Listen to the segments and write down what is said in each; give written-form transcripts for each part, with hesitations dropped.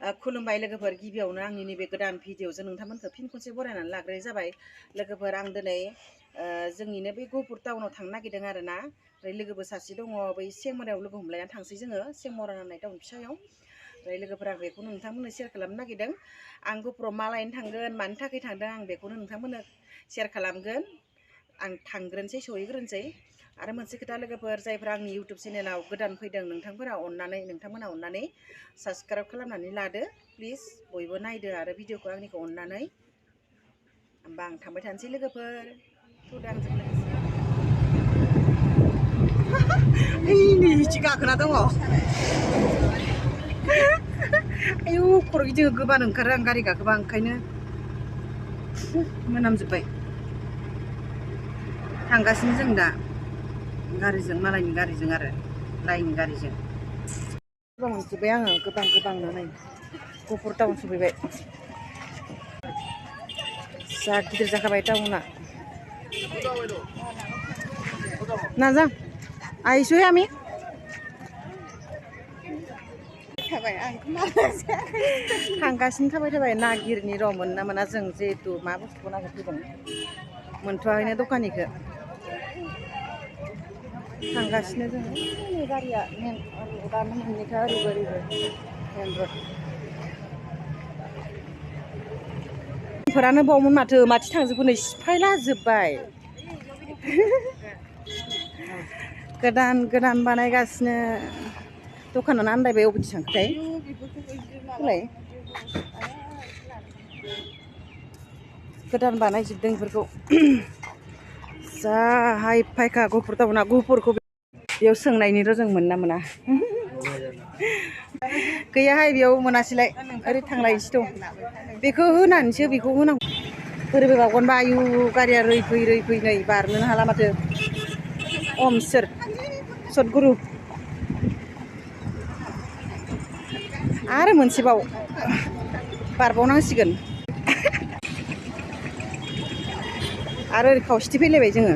खुलुमबाय लोगोफोर गिबियावनो आंनि नैबे गोदान भिडिअजों नोंथांमोनखौ फिन खनसे बरायनानै लाग्रोनाय जाबाय लोगोफोर आं दिनै जोंनिनो बे गहपुर टाउनाव थांनो नागिरदों आरो ना ओमफ्राय लोगोबो सासे दङ बै सेमरायाव लोगो हमलायनानै थांसै जोङो सेमरा होननाय टाउन फिसायाव ओमफ्राय लोगोफोर आं बेखौनो नोंथांमोननो शेयार खालामनो नागिरदों आं गहपुराव मा लायनो थांगोन मानि थाखाय थांदों आं बेखौनो नोंथांमोननो शेयार खालामगोन आं थांग्रोनोसै सहैग्रोनोसै आरो मोनसे खोथा लोगोफोर जायफ्रा आंनि इउटुब चेनेलाव गोदान फैदों नोंथांमोना अननानै साबस्क्राइब खालामनानै लादो प्लिज बयबो नायदो आरो भिडिअखौ आंनिखौ अननानै होमबा आं थांबाय थानोसै लोगोफोर थुदो आंजों लोगोसे नै गाखोना दङ आयु खर' गिदिङो गोबानो ओंखारो आं गारि गाखोबा ओंखायनो मोनामजोब्बाय थांगासिनो जों दा गारिजों मालायनि गारिजों आरो लाइननि गारिजों गोबां मोनजोब्बाय आङो गोबांनो नै गहपुर टाउन सफैबाय जा गिदिर जाखाबाय टाउना नाजा आइसो आमी थांगासिनो थाबाय नागिरनि र' मोन ना मोना जों जिहेतु मा बुस्थुखौ नागिरफैदों मोनथ'वाखैनो दखानिखौ थांगासिनो जों गारिया मेन दानो मोननैखा ओरैबो मेन रड फोरानो बावमोन माथो माथि थांजोबो नै सिफायला जोब्बाय गोदान बानायगासिनो दखानानो आन्दायबाय अबेथि थांखोथाय होलाय गोदान बानायजोबदों बेफोरखौ जा हाइ फाइखा गहपुर टाउना गहपुरखौ बेयाव सोंनायनिर' जों मोन ना मोना गैयाहाय बेयाव मोनासैलाय ओरै थांलायसै दं बेखौ होनानैसो बेखौ होनांगौ बोरैबा बावगोनबा आयु गारिया रैफै नै बारनोनो हाला माथो अम सोर सदगुरु आरो मोनसेबाव बारबावनांसिगोन आरो ओरै खावसेथि फैलायबाय जोङो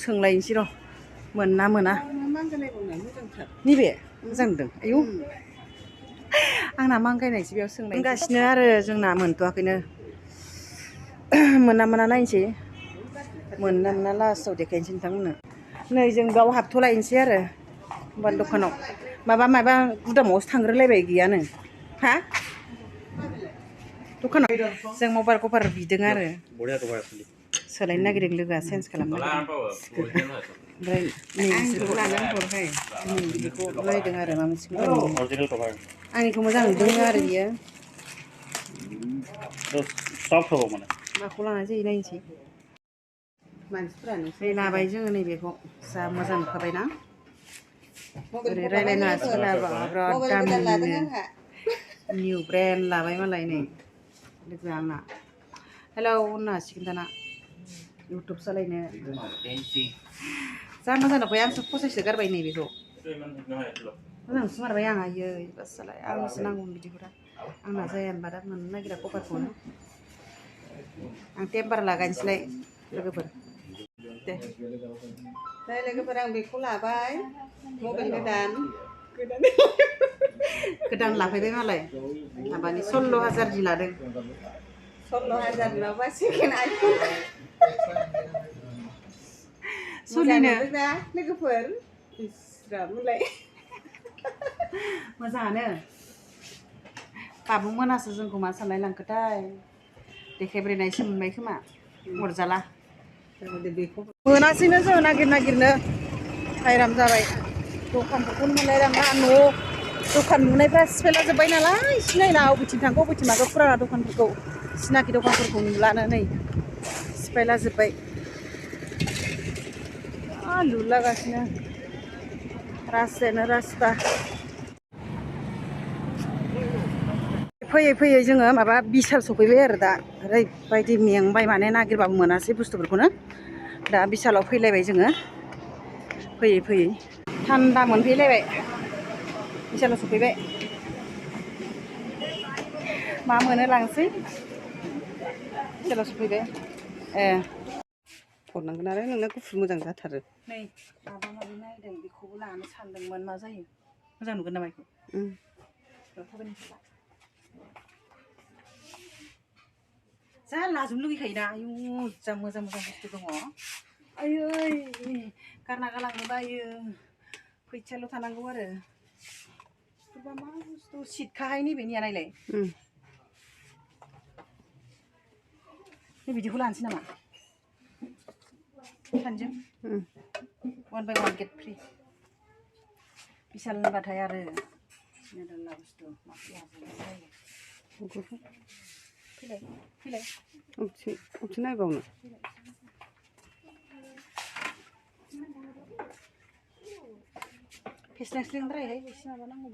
सोंलायनोसै र' मोन ना मोना नैबे मोजां नुदों आयु आंना मांगायनायसो बेयाव सोंगासिनो आरो जोंना मोनथ'वाखैनो मोना नायनोसै मोना लास्टआव देखायनोसै नोंथांमोननो नै जों बेयाव हाबथ'लायनोसै आरो होमबा दखानाव माबा गुदामावसो थांग्रोलायबाय गैयानो हा दखानाव जों मबाइल कभार बिदों आरो सोलायनो नागिरदों लोगोआ चेन्ज खालामनो नागिरदों ओमफ्राय नैबिसोरखौ लानानै हरहाय बिदिखौ नायदों आरो मा मोनसेखौ आंनिखौ मोजां नुदों आरो बियो माखौ लानाय जायो नायनोसै मानसिफ्रानो लाबाय जोङो नैबेखौ जा मोजां नुखाबायना ओरै रायज्लायनो हासिगोन बिराद दामिनो निउ ब्रेन्ड लाबाय मालाय नै लोगोआ आंना हेलौ होननो हासिगोन दाना इउटुब सालायनो जा मोजां नुबाय आंसो फसायसो गारबाय नैबेखौ मोजां सुमारबाय आं आयै बासालाय आंनोसो नांगौमोन बिदिखौरा आंना जाया होनबा दा मोननो नागिरा कभारखौनो आं टेम्पार लागायनोसैलाय लोगोफोर दे लोगोफोर आं बेखौ लाबाय मबाइल गोदान लाफैबाय मालाय माबानि 16,000नि लादों 16,000 माबा सेकेन्ड आइफन सोलिनो लोगोफोर इसरामोनलाय मोजाङानो बाबुं मोनासो जोंखौ मा सानलाय लांखोथाय देखायब्रेनायसो मोनबाय खोमा अरजाला मोनासैनो जों नागिरनो हायराम जाबाय दखानफोरखौनो मोनलायलांला न'आव दखान नुनायफ्रा सिफायला जोब्बाय नालाय सिनायला बबेथिं थांखो बबेथिं माखो फुराना दखानफोरखौ सिनाखि दखानफोरखौ नुलानो नै सिफायला जोब्बाय लुलागासिनो रास्तायानो रास्ता फैयै जोङो माबा बिशाल सफैबाय आरो दा ओरैबायदि मेंबाय माने नागिरबाबो मोनासै बुस्थुफोरखौनो दा बिशालाव फैलायबाय जोङो फैयै थान्दा मोनफैलायबाय बिशालाव सफैबाय मा मोनो लांसै बिशालाव सफैबाय हरनांगोन आरो नोंना गुफुर मोजां जाथारो नै माबा माबि नायदों बेखौबो लानो सानदोंमोन मा जायो मोजां नुगोन नामा बेखौ जा लाजोबनो लुगैखायोना आयु जा मोजां मोजां बुस्थु दङ आयै गारना गालांनो बायो फैसाल' थानांगौ आरो सोरबा मा बुस्थु सिटखाहाय नैबेनिया नायलाय बिदिखौ लानोसै नामा सानजों 1 बाय 1 गेट फ्रि बिशाल होनबाथाय आरो मेरला बुस्थु मा लाजोबनाय जायो फैलाय फैलाय अबेथिं नायबावनो फेस्लेंस्लेंद्रायहाय एसे माबा नांगौ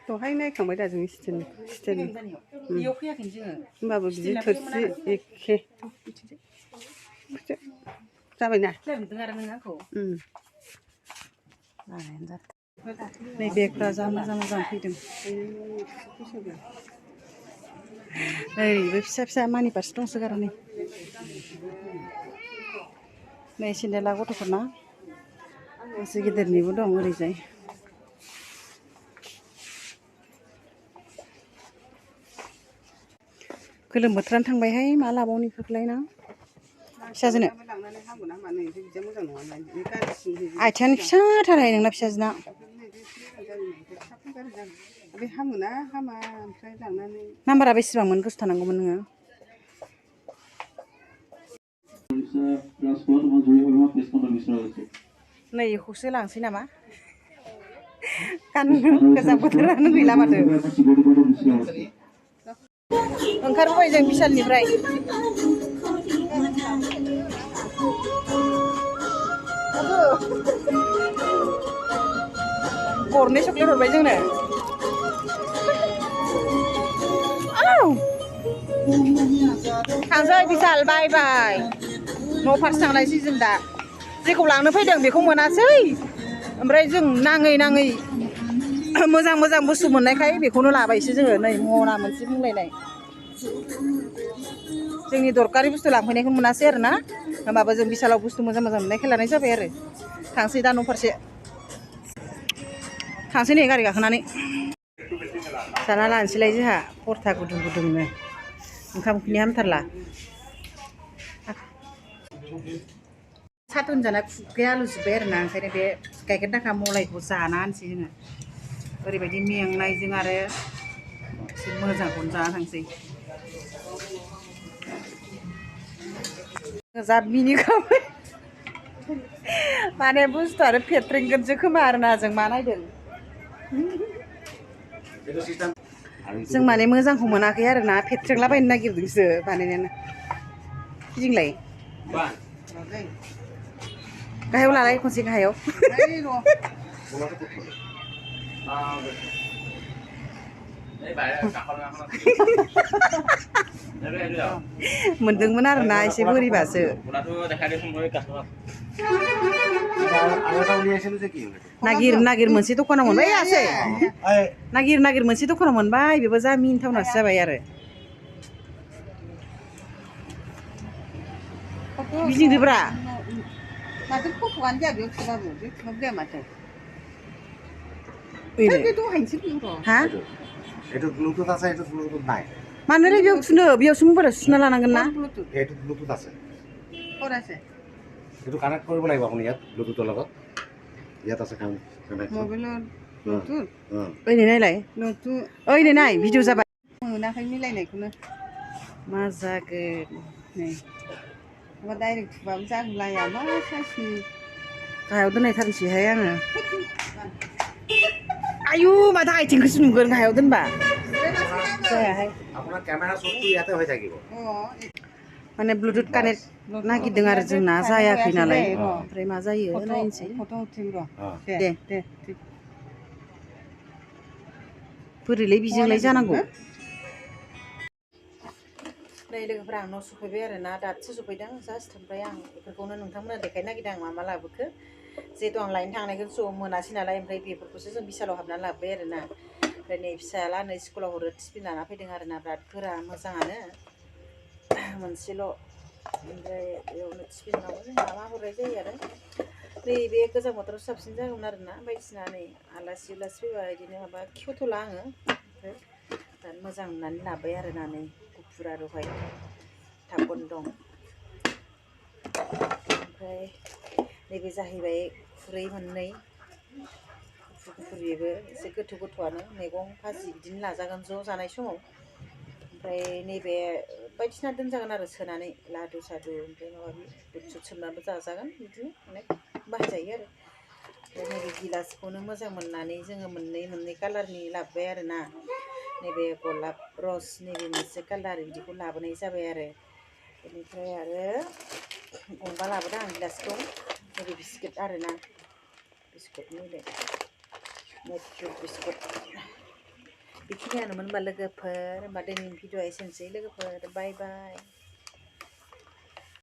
दहाय नायखांबाय दा जों स्टिलनि बेयाव फैयाखै जोङो होमबाबो बिदि थोरसि एखे जाबायना नुदों आरो नों आंखौ लानायानो जादों नै बेगफ्रा जा मोजां मोजां फैदों ओरैबो फिसा फिसा मानि पार्स दंसोगारो नै सेन्देला गथ'फोरना मासे गिदिरनिबो दं ओरैजाय गोलोम बोथोरानो थांबायहाय मा लाबावनो बेफोरखौलाय ना फिसाजोनो आथिङानो फिसाथारहाय नोंना फिसाजोना नाम्बारा बेसेबांमोन गोसो थानांगौमोन नोङो नै बेखौसो लांसै नामा गाननो गोजां बोथोरानो गैला माथो ओंखारबोबाय जों बिशालनिफ्राय गरनै चक्लेट हरबाय जोंनो थांसै बिशाल बाय बाय न' फारसे थांनायसै जों दा जेखौ लांनो फैदों बेखौ मोनासै ओमफ्राय जों नाङै नाङै मोजां मोजां बुस्थु मोननायखाय बेखौनो लाबायसो जोङो नै मना मोनसे बुंलायनाय जोंनि दरकारि बुस्थु लांफैनायखौ मोनासै आरो ना होमबाबो जों बिशालाव बुस्थु मोजां मोजां मोननायखाय लानाय जाबाय आरो थांसै दा न' फारसे थांसै नै गारि गाखोनानै जाना लानोसैलाय जोंहा परथा गुदुं गुदुंनो ओंखाम उखैनाया हामथारला साथन जाना खुगाया आलुजोब्बाय आरो ना ओंखायनो बे गाइखेर दाखा मलायखौ जाना होनसै जोङो ओरैबायदि मेंनायजों आरो एसे मोजांखौनो जाना थांसै जा मिनिखाबाय माने बुस्थुआनो फेट्रेंगोनसो खोमा आरोना जों मा नायदों जों माने मोजांखौ मोनाखै आरो ना फेट्रेंलाबायनो नागिरदोंसो बानायनायानो गिदिंलाय गाहायाव लालाय खनसे गाहायाव मोनदोंमोन आरो ना एसे बोरैबासो नागिर नागिर मोनसे दखानाव मोनबाय आसै नागिर नागिर मोनसे दखानाव मोनबाय बेबो जा मिनिथावनासो जाबाय आरो गिदिंदोब्रा माथो फट'आनो जाया बेयाव थुबाबो बे थुबाबो जाया माथो हा এটা ব্লুটুথ আছে এটা ব্লুটুথ নাই मानोलै बेयाव थुनो बेयावसो मबाइलाव सुना लानांगोन ना এইটো ব্লুটুথ আছে ক'ত আছে এইটো কানেক্ট কৰিব লাগিব আপুনি ইয়াত ব্লুটুথৰ লগত ইয়াত আছে কানেক্ট मबाइलाव ब्लुटुथ ओइनै नायलाय ब्लुटुथ ओइनै नाय भिडिअ जाबाय मोनाखै मिलायनायखौनो मा जागोन नै माबा डाइरेक्ट थुबाबो जागुलाया मा साइसनि गाहायाव दोननायथारनोसैहाय आङो आयु माथो आथिंखौसो नुगोन गाहायाव दोनबा जायाहाय আপোনাৰ কেমেৰা শ্বটটো ইয়াতে হৈ থাকিব माने ब्लुटुथ कानेक्ट नागिरदों आरो जोंना जायाखै नालाय ओमफ्राय मा जायो नायनोसै फट' उठिं र' दे बोरैलाय बिजोंलाय जानांगौ नै लोगोफोरा आं न' सफैबाय आरो ना दासो सफैदों जास्ट ओमफ्राय आं बेफोरखौनो नोंथांमोना देखायनो नागिरदों आं मा मा लाबोखो जिहेतु आं लायनो थांनायखौ ज' मोनासै नालाय ओमफ्राय बेफोरखौसो जों बिशालाव हाबनानै लाबोबाय आरो ना ओमफ्राय नै फिसालानो स्कुलाव हरो टिफिन लाना फैदों आरोना बिराद गोरा मोजाङानो मोनसेल' ओमफ्राय बेयावनो टिफिनाव जोंहा मा हरनाय जायो आरो नैबे गोजां बोथोराव साबसिन जागौमोन आरोना बायदिसिना नै आलासि फैबा बिदिनो माबा खेवथ'ला आङो ओमफ्राय बिराद मोजां नुनानै लाबाय आरोना नै गुफुर आरोहाय थाबन दं ओमफ्राय नैबे जाहैबाय खुरै मोननै गुफुर बेबो एसे गोथौ गोथौआनो मैगं भाजि बिदिनो लाजागोन ज' जानाय समाव ओमफ्राय नैबे बायदिसिना दोनजागोन आरो सोनानै लादु सादु ओमफ्राय माबा बुट सुट सोमनानैबो जाजागोन बिदिनो अनेक बाहायजायो आरो ओमफ्राय नैबे गिलासखौनो मोजां मोननानै जोङो मोननै कालारनि लाबोबाय आरोना नैबे गलाब रस नैबे मोनसे कालार बिदिखौ लाबोनाय जाबाय आरो बेनिफ्राय आरो गंबा लाबोदों आं गिलासखौ नैबे बिस्कुट आरोना बिस्कुट नैबे मेट्रिक बिस्कुट बेखिनियानोमोन होनबा लोगोफोर होनबा दिनैनि भिडिअ'आ एसेनोसै लोगोफोर बाय बाय